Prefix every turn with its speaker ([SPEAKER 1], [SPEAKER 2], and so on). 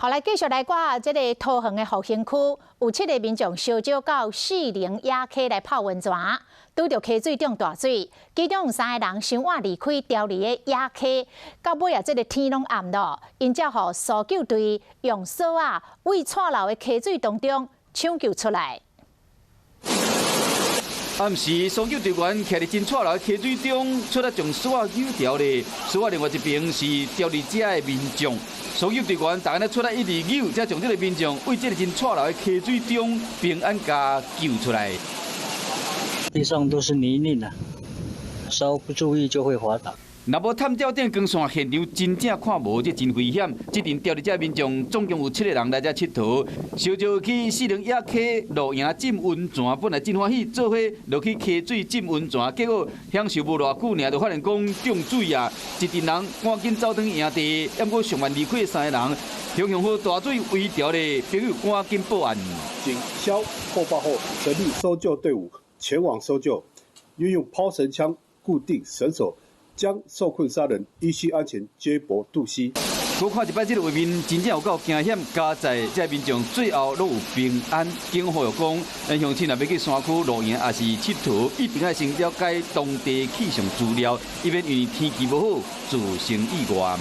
[SPEAKER 1] 好，來繼續來掛這个桃園的復興區，有七个民眾相招到四林野溪來泡溫泉，拄著溪水中大水，其中有三个人傷晚離開牢佇个野溪，到尾啊，這个天攏暗咯，𪜶才予搜救隊用索仔對蔡流的溪水當中搶救出來。
[SPEAKER 2] 暗時搜救隊員徛佇真蔡流的溪水中，出來將索仔扭牢咧。索仔另外一邊是牢佇遮的民眾，搜救隊員逐個出來一直扭，才將這个民眾對這个真蔡流的溪水中平安共救出來。
[SPEAKER 3] 地上都是泥濘啊，稍不注意就會滑倒。
[SPEAKER 2] 若無探照燈光線，現場真正看無，這真危險。這陣牢佇遮民眾總共有七個人來遮𨑨迌，相招去四林野溪露營浸溫泉，本來真歡喜，做伙落去溪水浸溫泉，結果享受無偌久，爾就發現講中水啊！一陣人趕緊走轉營地，毋過上萬離開的三個人，雄雄予大水圍牢咧，朋友趕緊報案。
[SPEAKER 4] 警消獲報後，成立搜救隊伍前往搜救，運用拋繩槍固定繩索，將受困三人依序安全接駁渡溪。
[SPEAKER 2] 閣看一擺這个畫面，真正有夠驚險。佳哉這民眾最後攏有平安。警方呼籲講，咱鄉親若欲去山區露營抑是𨑨迌，一定愛先了解當地氣象資料，以免因為天氣無好造成意外。